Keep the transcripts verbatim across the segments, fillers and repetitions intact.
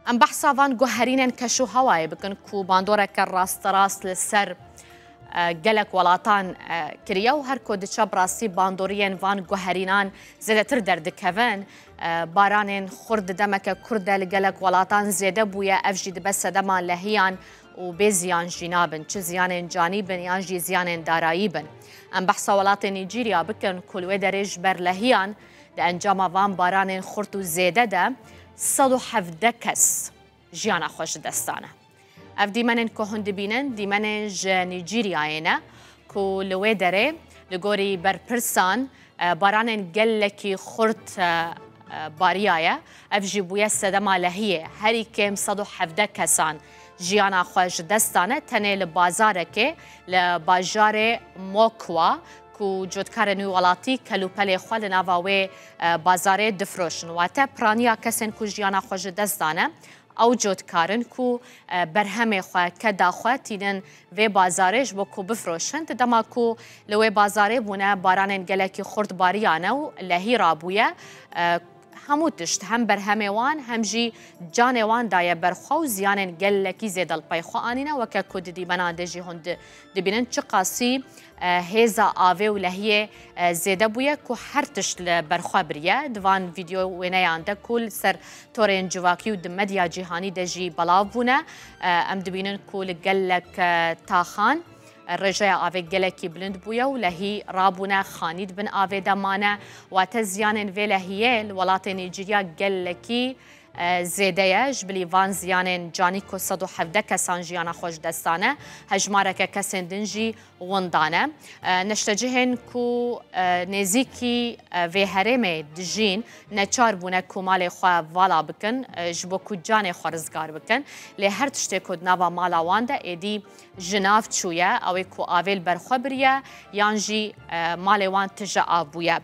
Em behsa van guherînên keşûhewayê bikin ku bandoreke rasterast li ser, e, gelek welatan, e, kiriye û her ku diçe bi rastî bandoriyên van guherînan zêdetir derdikevin. E, baranên xurt di demeke kurt de li gelek welatan zêde bûye, ev jî dibe sedema lehiyan û bê ziyan jî nabin. Çi ziyanên canî bin yan jî ziyanên darayî bin. Em behsa welatê Nîjerya bikin ku li wê derê ji ber lehiyan di encama van baranên xurt û zêde de sed û hevdeh kes jiyana xwe ji dest dane. Ev dîmenên ku hûn dibînin, dîmenên ji Nîjeryayê ne ku li wê derê, li gorî berpirsan, e, baranên gelekî xurt, e, e, bariyaye. Ev jî bûye sedema lehiyê. Herî kêm sed û hevdeh kesan jiyana xwe ji dest dane. Tenê li bazarekê, li bajarê Mokwa, ku cotkarên wî welatî kelûpelê xwe li nava wê, e, bazarê difiroşin. Wate piraniya kesên ku jiyana xwe ji dest dane, ew cotkar in ku, e, berhemê xwe, keda xwe tînin vê bazarê ji bo ku bifiroşin. Di dema ku li wê bazarê bûne, baranên gelekî xurt bariyane û lehî rabûye. E, hemû tişt, hem berhemê wan, hem jî canê wan daye ber xwe û ziyanên gelekî zêde li pey xwe anîne, weke ku di dîmenan de jî hûn di-, dibînin çiqasî, e, hêza avê û lehiyê, e, zêde bûye ku her tişt li ber xwe biriye. Di van vîdeo wêneyan de ku li ser torên civakî û di medya cîhanî de jî belav bûne, e, em dibînin ku li gelek, e, taxan, e, rêjeya avê gelekî bilind bûye û lehî rabûne, xanî di bin avê de mane. Wate ziyanên vê lehiyê li welatê Nîjerya gelekî, e, zêde ye. Ji bilî van ziyanên canî ku sed û hevdeh kesan jiyana xwe ji dest dane, hejmareke kesên din jî winda ne. E, neştecihên ku, e, nêzîkî, e, vê herêmê dijîn neçar bûne ku malê xwe vala bikin, e, ji bo ku canê xwe rizgar bikin. Lê her tiştê ku di nava mala wan de êdî ji nav çûye, ew ê ku avê li ber xwe biriye, yan jî, e, malê wan tije av bûye.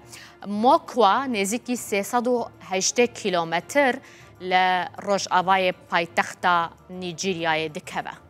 Mokwa nêzîkî sê sed û heştê kîlometr li rojavayê paytexta Nîjeryayê dikeve.